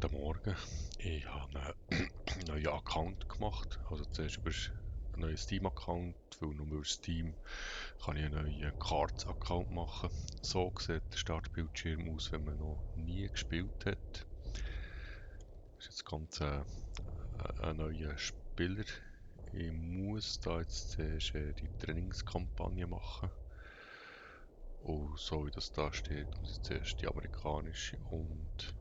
Guten Morgen. Ich habe einen neuen Account gemacht. Also zuerst über einen neuen Steam-Account, weil nur über Steam kann ich einen neuen Cards-Account machen. So sieht der Startbildschirm aus, wenn man noch nie gespielt hat. Das ist jetzt ganz ein neuer Spieler. Ich muss da jetzt zuerst die Trainingskampagne machen. Und so wie das da steht, muss ich zuerst die amerikanische und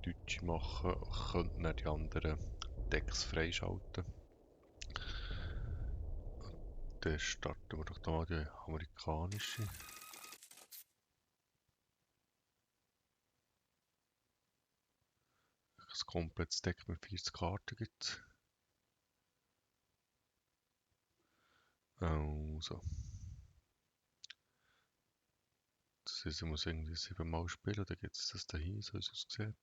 die deutsche machen. Könnte dann die anderen Decks freischalten. Dann starten wir doch da mal die amerikanische. Das komplettes Deck mit 40 Karten gibt. Also. Das heißt, ich muss irgendwie 7 Mal spielen, dann gibt es das da hier, so wie es aussieht.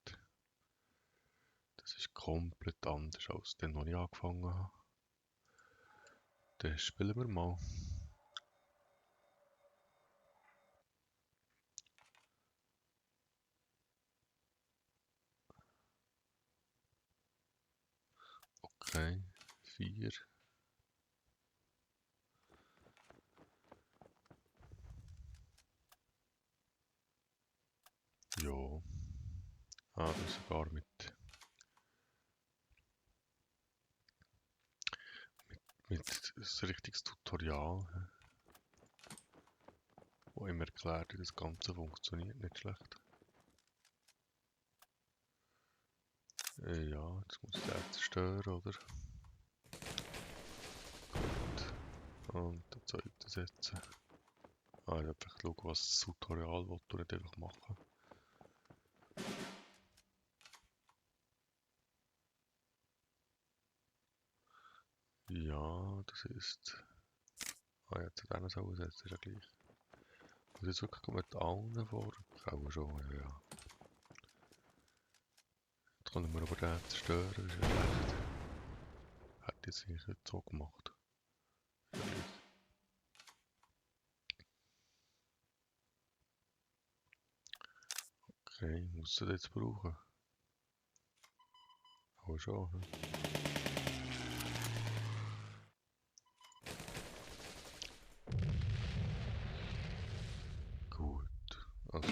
Das ist komplett anders als den, was ich angefangen habe. Dann spielen wir mal. Okay, 4. Ja. Ah, das sogar mit ein richtiges Tutorial, wo immer erklärt, wie das Ganze funktioniert. Nicht schlecht. Ja, jetzt muss ich den zerstören, oder? Und den zweiten setzen. Ah, ich will einfach schauen, was das Tutorial will, und nicht einfach machen. Ja, das ist... Ah, jetzt hat einer so setzen, ist ja gleich. Muss jetzt wirklich mit allen vor? Auch schon, ja. Jetzt können wir aber den zerstören, das ist ja schlecht. Hätte ich sicher nicht so gemacht. Okay, muss ich das jetzt brauchen? Auch schon, hm? Gut, also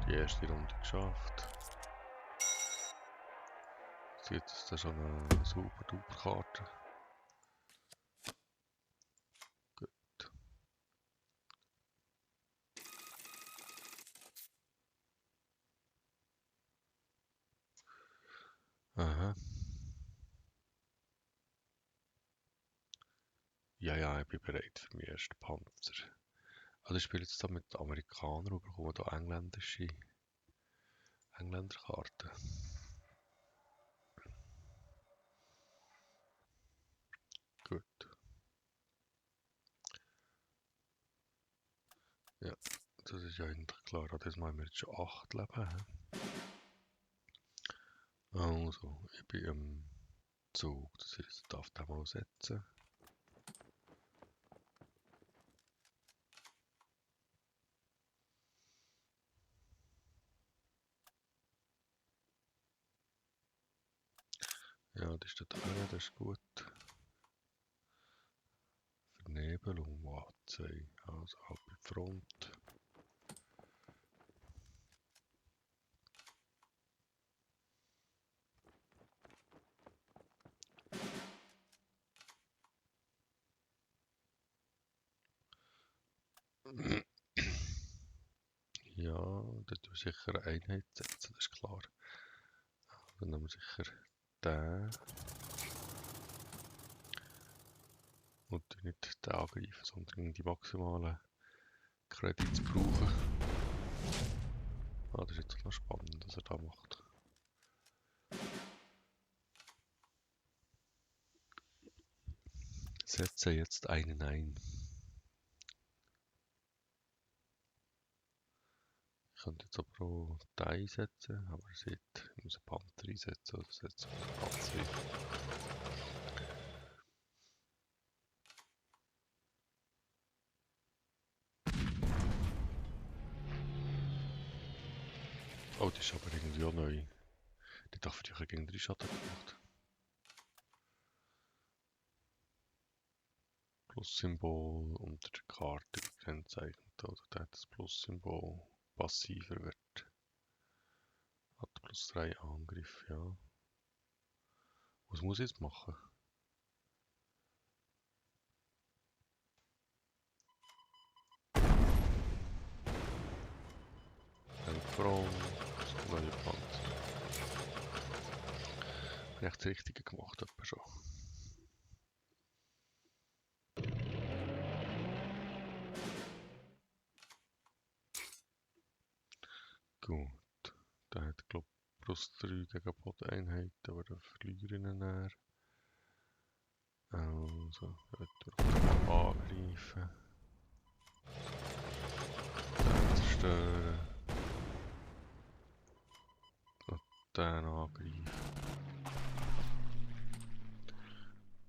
die erste Runde geschafft. Jetzt gibt es da schon eine super duper Karte. Gut. Aha. Ja, ja, ich bin bereit für meinen ersten Panzer. Also ich spiele jetzt da mit Amerikanern und bekomme da Engländerkarten. Gut. Ja, das ist ja eigentlich klar. Das haben wir jetzt schon 8 Leben. Also, ich bin im Zug. Das heißt, ich darf den mal setzen. Ja, das ist der Teil, das ist gut. Vernebelung, Anzeige. Also, ab in die Front. Ja, da tue ich sicher eine Einheit setzen, das ist klar. Dann nehmen wir sicher den. Und nicht den angreifen, sondern die maximalen Credits brauchen. Ah, das ist jetzt noch spannend, was er da macht. Setze jetzt einen ein. Ich könnte jetzt aber auch den einsetzen, aber ihr seht, ich muss einen Panther einsetzen, also setze ich den Panzer ein. Oh, das ist aber irgendwie auch neu. Ich dachte, ich habe gegen 3 Schaden gemacht. Plus-Symbol unter der Karte gekennzeichnet. Oder da hat das Plus-Symbol passiver Wert. Hat +3 Angriff, ja. Was muss ich jetzt machen? Ein Front, neue Panzer. Recht das Richtige gemacht, etwa schon. Gut, da hat glaube ich +3 gegen Bodeneinheiten, aber da verliere ich ihn näher. Also, wird angreifen. Den zerstören. Und den angreifen.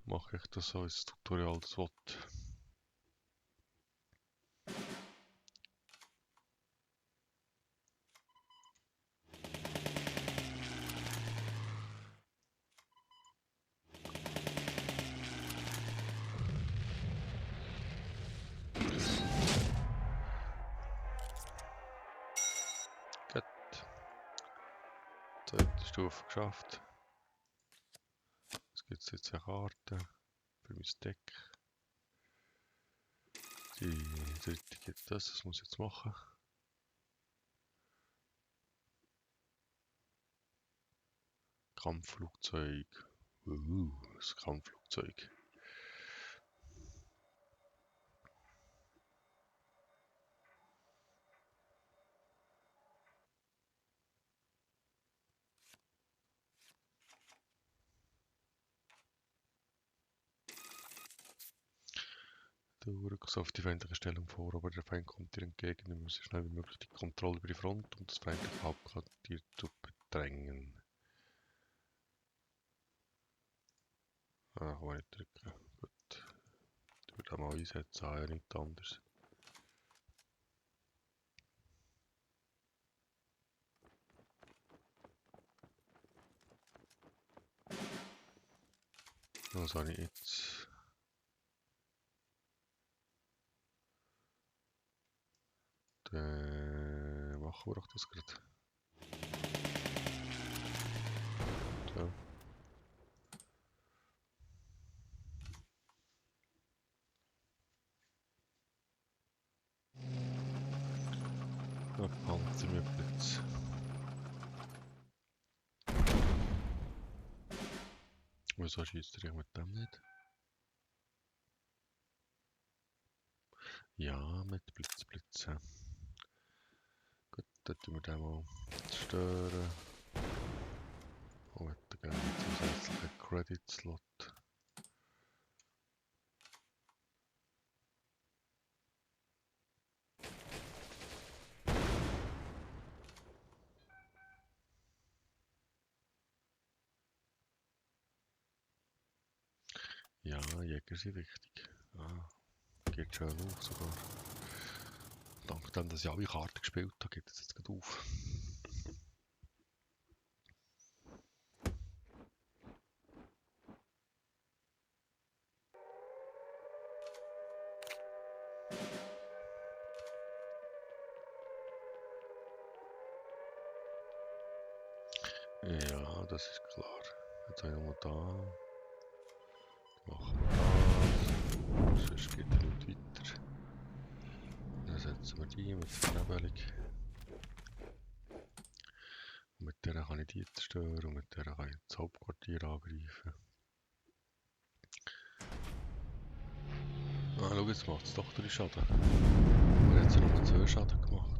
Mache ich das so ins Tutorial das will. Gut. Zweite Stufe geschafft. Jetzt gibt es jetzt eine Karte für mein Deck. Die dritte gibt das muss ich jetzt machen. Kampfflugzeug. Das Kampfflugzeug. Du rückst auf die feindliche Stellung vor, aber der Feind kommt dir entgegen. Du musst so schnell wie möglich die Kontrolle über die Front und das feindliche Hauptquartier zu bedrängen. Ah, kann man nicht drücken. Gut. Ich würde auch mal einsetzen, ja nicht anders. Was habe ich jetzt? Dann machen wir doch das gerade. So. Ein Panzer mit Blitz. Wieso schießt er mit dem nicht? Ja, mit Blitzen. Gut, dann tun wir den mal zerstören. Und hätte gerne einen zusätzlichen Credit-Slot. Ja, Jäger sind wichtig. Ah, geht schön auf sogar. Dank dem, dass ich alle Karten gespielt habe, geht es jetzt gerade auf. Ja, das ist klar. Jetzt haben wir da. Machen wir das. Sonst geht er nicht weiter. Dann setzen wir die mit der Nebelung. Und mit der kann ich die zerstören und mit der kann ich das Hauptquartier angreifen. Ah, schau, jetzt macht es doch 3 Schaden. Aber jetzt hat er nur 2 Schaden gemacht.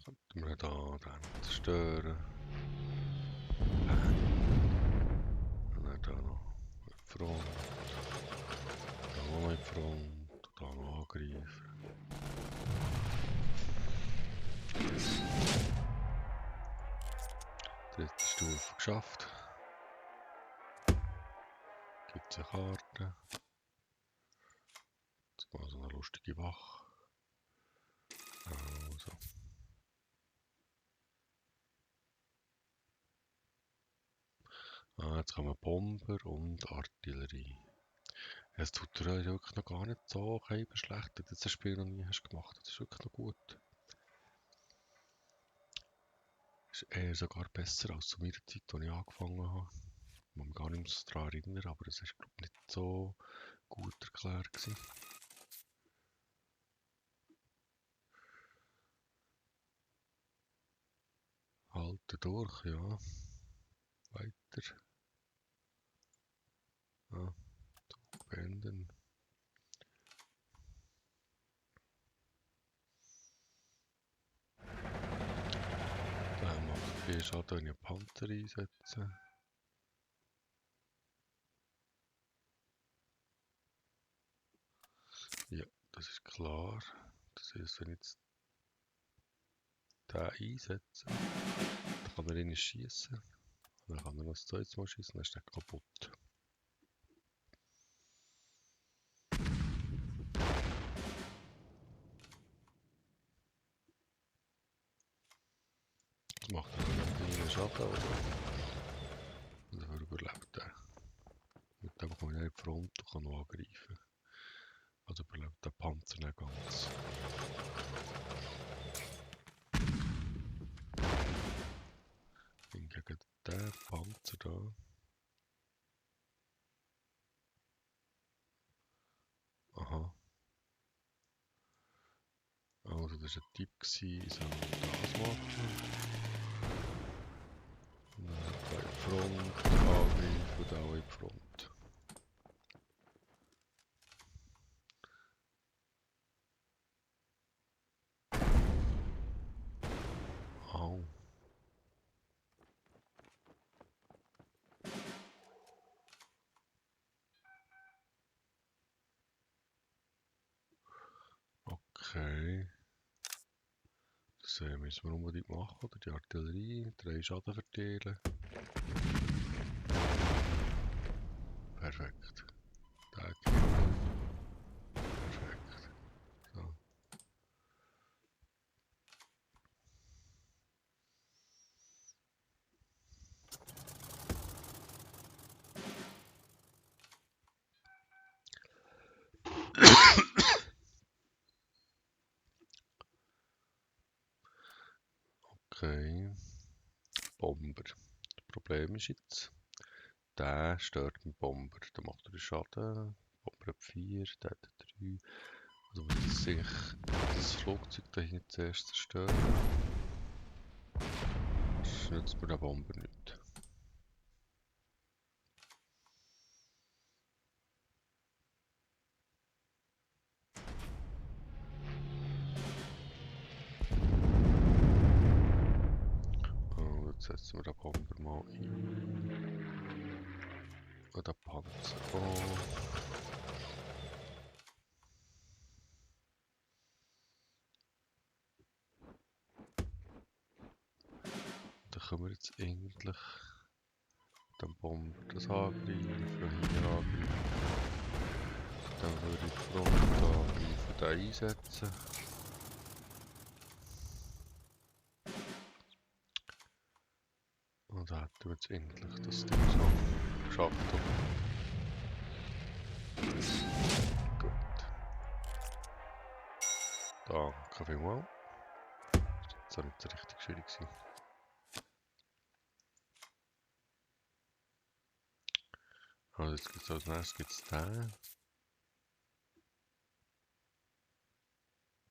Könnten wir da den zerstören. Und dann da noch eine Front. Da noch eine Front. Da noch angreifen. Dritte Stufe geschafft. Gibt es eine Karte. Jetzt mal so eine lustige Wache. Also. Jetzt kommen Bomber und Artillerie. Es tut dir wirklich noch gar nicht so schlecht, dass du das Spiel noch nie hast gemacht. Das ist wirklich noch gut. Ist eher sogar besser als zu meiner Zeit, als ich angefangen habe. Ich kann mich gar nicht mehr so daran erinnern, aber das war, glaube ich, nicht so gut erklärt gewesen. Halte durch, ja. Weiter. Ah, beenden. Dann macht 4 Schaden, wenn ich einen Panther einsetze. Ja, das ist klar. Das heißt, wenn ich jetzt den einsetze, dann kann er ihn schießen. Dann kann er noch das zweites Mal schießen, dann ist er kaputt. Das macht er einen Schaden, oder? Und dafür überlebt er. Mit dem komme ich in die Front und kann noch angreifen. Also überlebt der Panzer nicht ganz. Hingegen der Panzer da. Aha. Also das war ein Tipp, ich soll das machen. Dann bei der Front angreifen und auch in die Front. Au. Okay. Das müssen wir unbedingt machen, oder? Die Artillerie, 3 Schaden verteilen. Perfekt. Der geht. Perfekt. So. Okay. Bomber. Das Problem ist jetzt, der stört den Bomber. Der macht 3 Schaden. Bomber hat 4, der hat 3. Also muss ich das Flugzeug dahinter zuerst zerstören. Das nützt mir der Bomber nicht. Und jetzt setzen wir den Bomber mal ein. Und den Panzer auch. Dann können wir jetzt eigentlich den Bomber das angreifen, hier angreifen. Dann würde ich die Front angreifen, den einsetzen. Und dann hätten wir jetzt endlich das Ding so geschafft. Gut. Danke vielmals. Das war nicht so richtig schwierig gewesen. Also jetzt gibt es als nächstes den.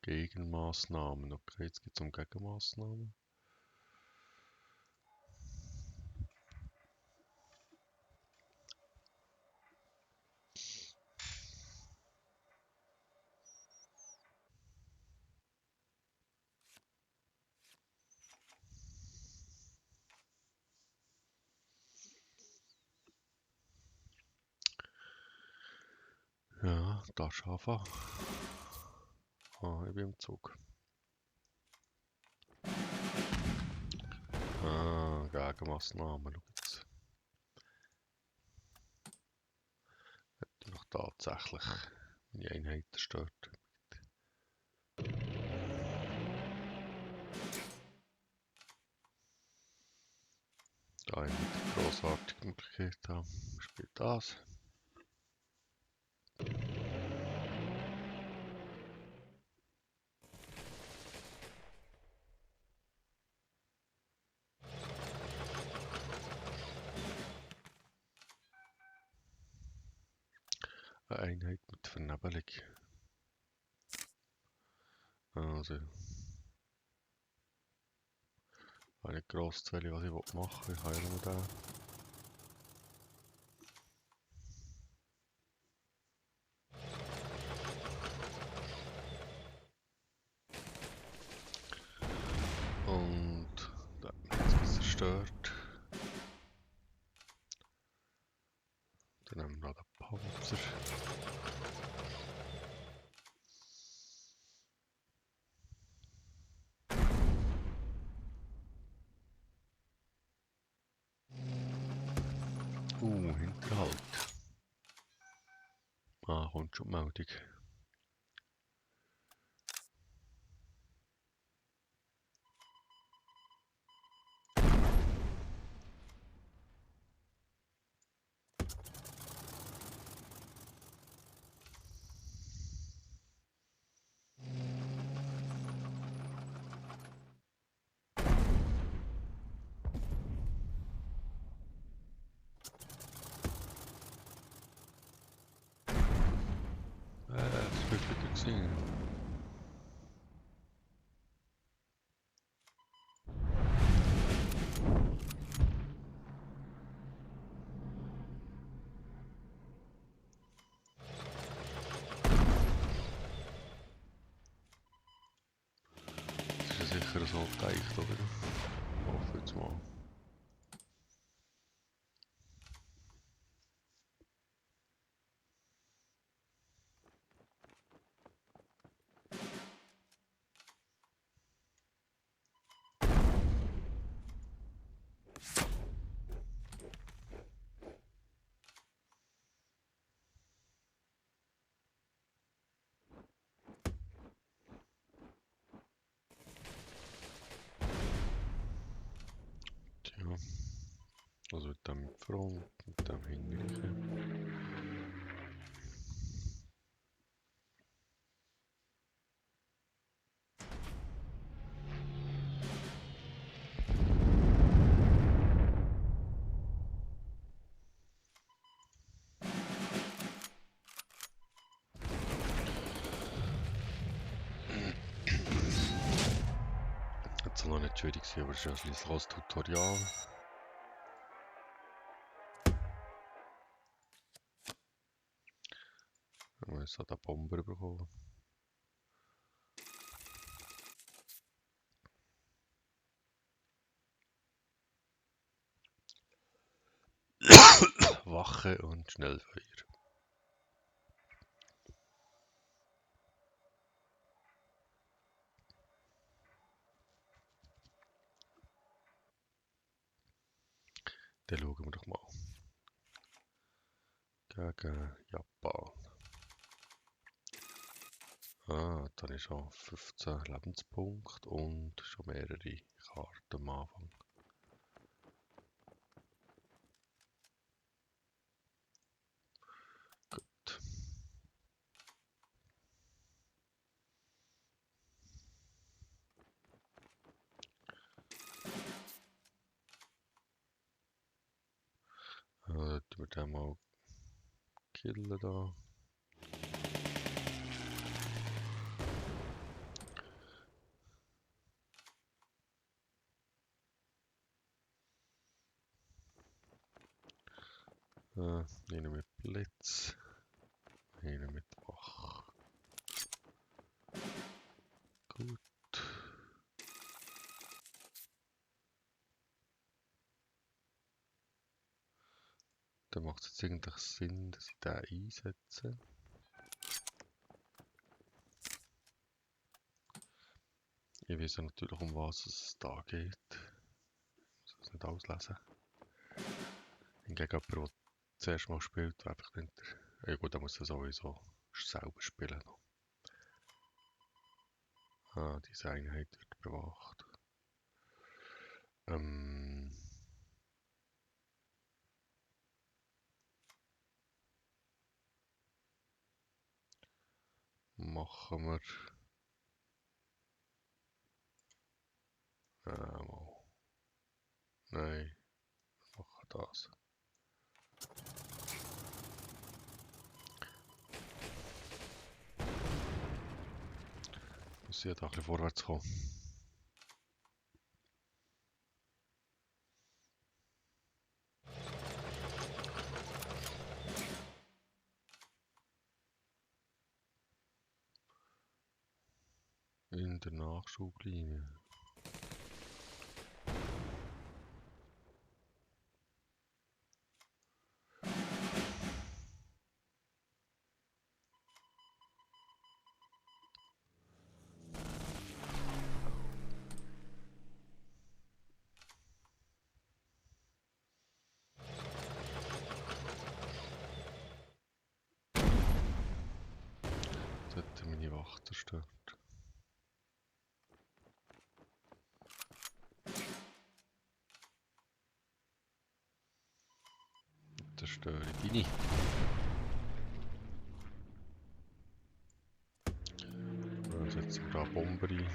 Gegenmaßnahmen. Okay, jetzt geht es um Gegenmaßnahmen. Ja, da schaffen. Ah, ich bin im Zug. Gegenmaßnahmen. Schau jetzt. Hat noch tatsächlich meine Einheiten stört. Da ich nicht grossartige Möglichkeit habe, spielt das. Eine Einheit mit Vernebelung. Also, ich habe nicht gross zu wählen, was ich machen will. Ich habe ja nur den. Und da hat man jetzt zerstört. Dann nehmen wir noch den Panzer. Hinterhalt. Ah, kommt schon die Meldung. Das wird wieder gesehen. Das ist ja sicher so gedacht, oder? Hoffe jetzt mal. Tja. Also mit dem Front, mit dem Hingerichen. Jetzt soll noch nicht schwierig sein, aber es ist ja schließlich als Tutorial. Wir haben jetzt den Bomber bekommen. Wache und Schnellfeuer. Dann schauen wir doch mal. Gegen Japan. Ah, dann ist schon 15 Lebenspunkte und schon mehrere Karten am Anfang. Gut. Tun wir den mal killen da. Einen mit Blitz. Einen mit Wach. Gut. Dann macht es jetzt eigentlich Sinn, dass ich den einsetze. Ich weiß ja natürlich, um was es da geht. es nicht alles lesen. Hingegen jemand, der das erste Mal spielt, der einfach nicht... Ja gut, der muss er sowieso selber spielen. Ah, diese Einheit wird bewacht. Machen wir... mal. Nein, wir machen das. Muss ich da ein bisschen vorwärts kommen. In der Nachschublinie. Jetzt hat er meine Wacht zerstört. Zerstöre ich deine. Dann setzen wir da Bomber ein.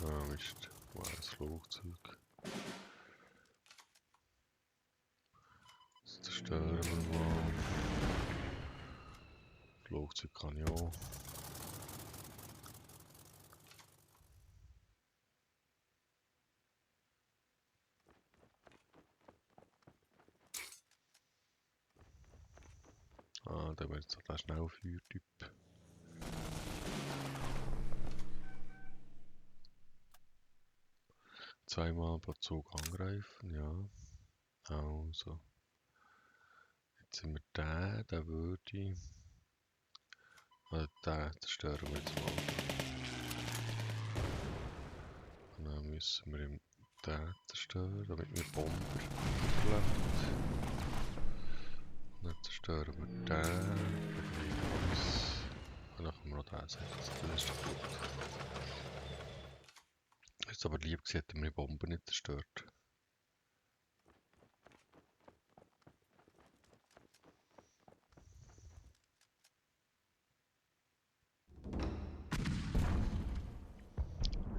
Ah, Mist. Wo ist das Flugzeug? Das zerstören wir mal. Das Flugzeug kann ich auch. Ah, da wird so der Schnellfeuertyp. Zweimal pro Zug angreifen, ja. Also. Jetzt sind wir den würde ich... Also den zerstören wir jetzt mal. Und dann müssen wir ihm den zerstören, damit wir Bomber überlebt. Und dann zerstören wir den. Und dann können wir noch den setzen, das ist doch gut. Jetzt aber lieb gewesen, hätten wir die Bombe nicht zerstört.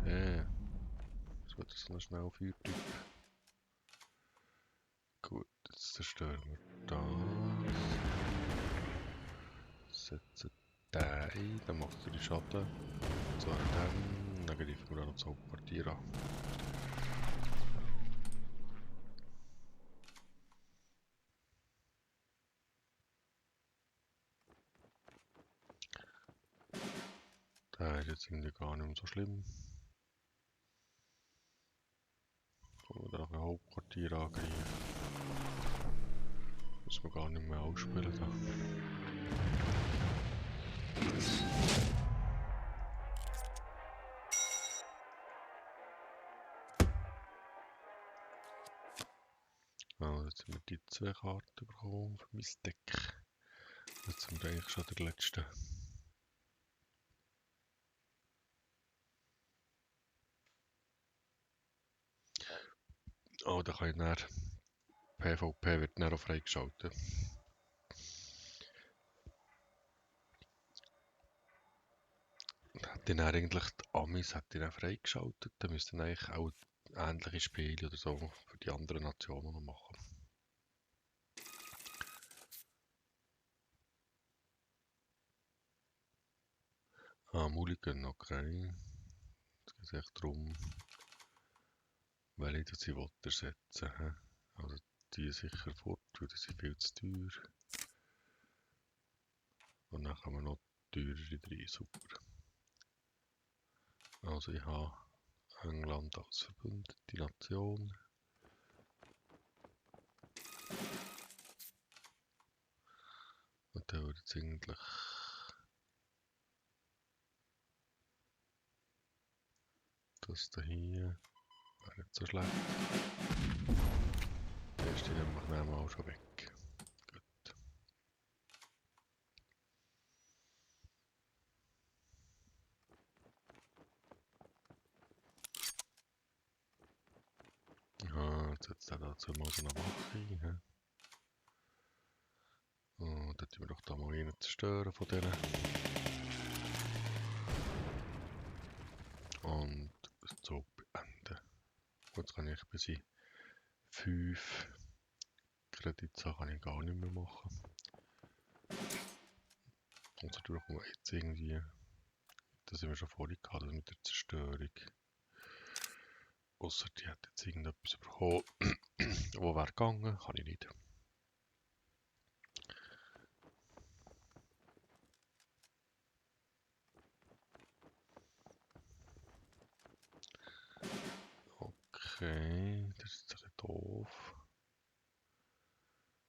Das wird so ein Schnellfeuertyp. Gut, jetzt zerstören wir das. Setzen den ein, dann macht er die Schaden. So, dann greifen wir auch noch das Hauptquartier an. Der ist jetzt irgendwie gar nicht mehr so schlimm. Wenn wir dann noch ein Hauptquartier angreifen, müssen wir gar nicht mehr ausspielen. Da. Also jetzt haben wir die zwei Karten bekommen für mein Deck. Jetzt sind wir eigentlich schon der letzte. Oh, da kann ich dann... PvP wird dann auch freigeschaltet. Hätte ich dann eigentlich die Amis hätte ich dann freigeschaltet, dann müssten eigentlich auch ähnliche Spiele oder so für die anderen Nationen noch machen. Ah, Mulligan, okay. Jetzt geht es echt darum, welche das ich ersetzen will. Also die sicher fort, weil die sind viel zu teuer. Und dann haben wir noch teurere drin, super. Also ich habe England als verbündete Nation. Und dann würde jetzt eigentlich... Das da hier wäre nicht so schlecht. Der erste nehmen wir auch schon weg. Gut. Ja, jetzt setzt er dazu mal so eine Wache ein. Und dann tun wir doch da mal einen zerstören von denen. Und das Zug beenden. Gut, jetzt kann ich bis in 5 Kredite kann ich gar nicht mehr machen. Und so brauchen wir jetzt irgendwie, das haben wir schon vorhin gehabt, das mit der Zerstörung. Ausser die hat jetzt irgendetwas bekommen, wo wäre gegangen, kann ich nicht. Okay, das ist jetzt ein bisschen doof.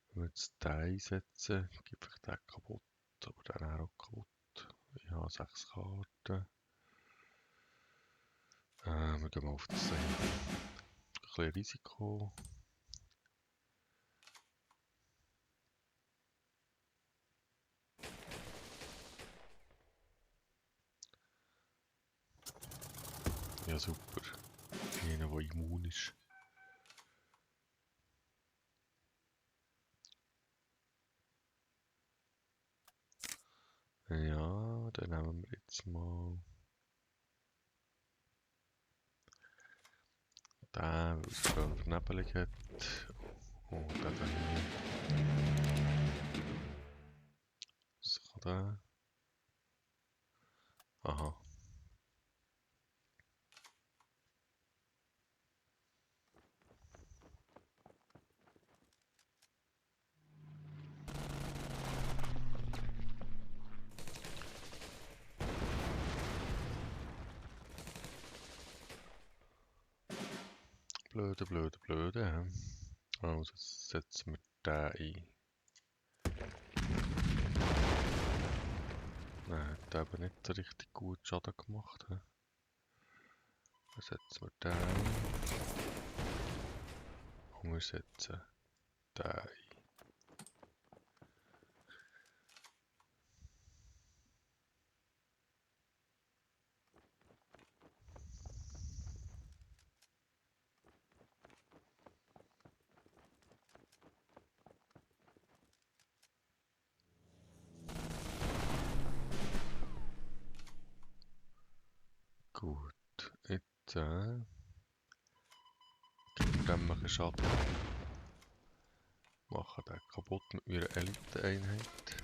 Wenn wir jetzt den einsetzen, gibt ich den kaputt, aber den auch kaputt. Ich habe 6 Karten. Wir gehen mal auf das hier. Ein bisschen Risiko. Ja, super. Einer, der immun ist. Ja, dann nehmen wir jetzt mal den, weil es schön vernebelig hat. Und den hier. Was kann der? Aha. Blöde, blöde, blöde. Also jetzt setzen wir den ein. Nein, hat aber nicht so richtig gut Schaden gemacht. Dann setzen wir den ein. Und wir setzen den ein. Gut, jetzt dämlichen Schaden. Machen den kaputt mit meiner Elite-Einheit.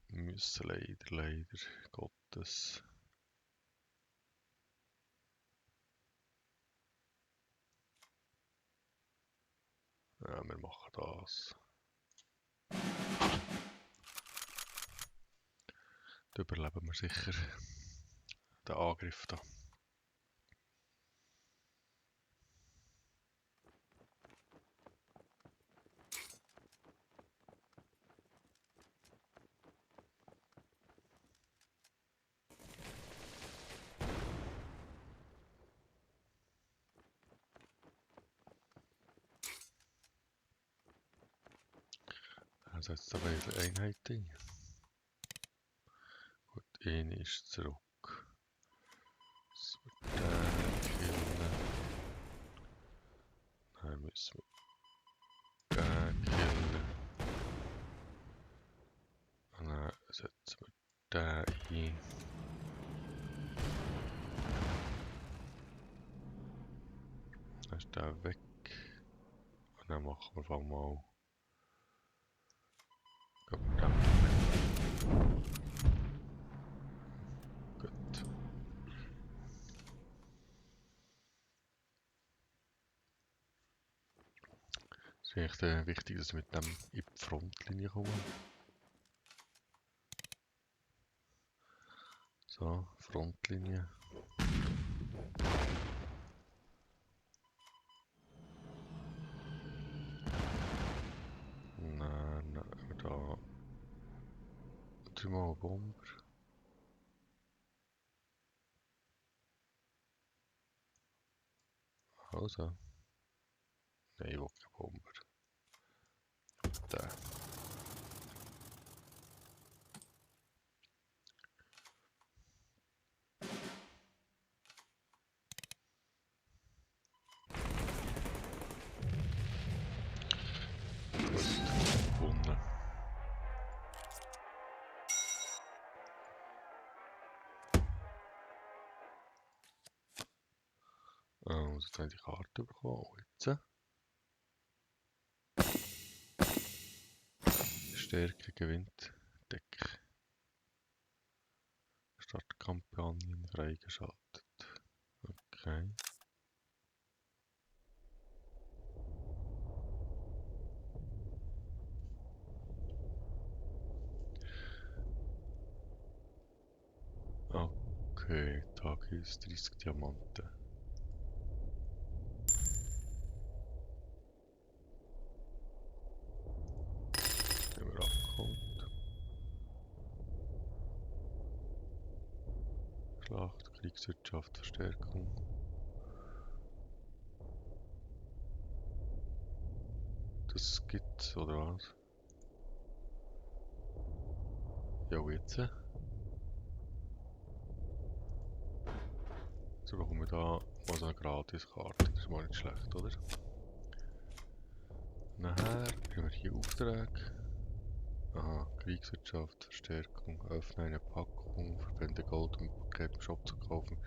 Müssen leider Gottes. Ja, wir machen das. Da überleben wir sicher den Angriff da. Dann setzt er wieder Einheit ein. Gut, eine ist zurück. Das wird den killen. Dann müssen wir den killen. Und dann setzen wir den ein. Dann ist der weg. Und dann machen wir einfach mal. Gut. Es ist echt wichtig, dass wir mit dem in die Frontlinie kommen. So, Frontlinie. Dann da 3 Bomber. Also. Nein, ich will keinen Bomber. Der. Gut, gewonnen. Also, jetzt habe ich die Karte bekommen. Oh, jetzt. Stärke gewinnt. Deck. Startkampagnen freigeschaltet. Okay. Okay, Tag ist 30 Diamanten. Haben wir abgeholt. Schlacht, Kriegswirtschaft, Verstärkung. Das gibt's, oder was? Ja, jetzt. So bekommen wir da mal so eine Gratiskarte. Das ist mal nicht schlecht, oder? Nachher haben wir hier Aufträge. Aha, Kriegswirtschaft, Verstärkung, öffne eine Packung, verwende Gold, um Paket im Shop zu kaufen,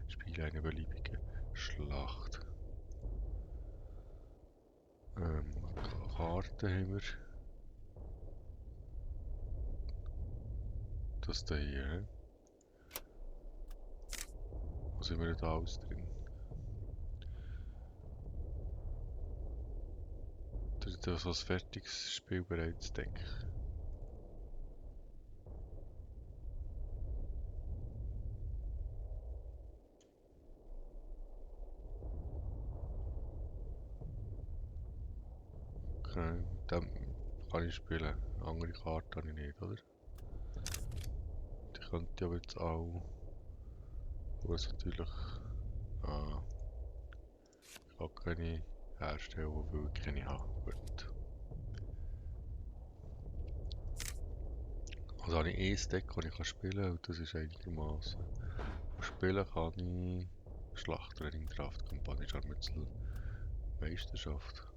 spiele eine beliebige Schlacht. Karte haben wir. Das da hier, hä? Was haben wir da alles drin? Das ist das was fertiges Spiel bereits Deck. Okay, mit dem kann ich spielen. Eine andere Karte habe ich nicht, oder? Die könnte ich aber jetzt auch. Aber es natürlich. Ah, ich kann keine herstellen, weil ich keine habe. Gut. Also habe ich ein Deck, das ich spielen kann und das ist einigermaßen. Spielen kann ich Schlachttraining, Draftkampagne, Scharmützel, Meisterschaft,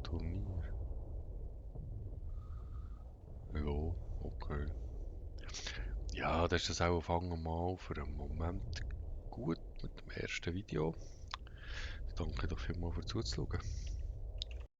Turnier. Ja, okay. Ja, das ist das auch auf einmal für einen Moment gut mit dem ersten Video. Danke doch vielmals für zuzuschauen.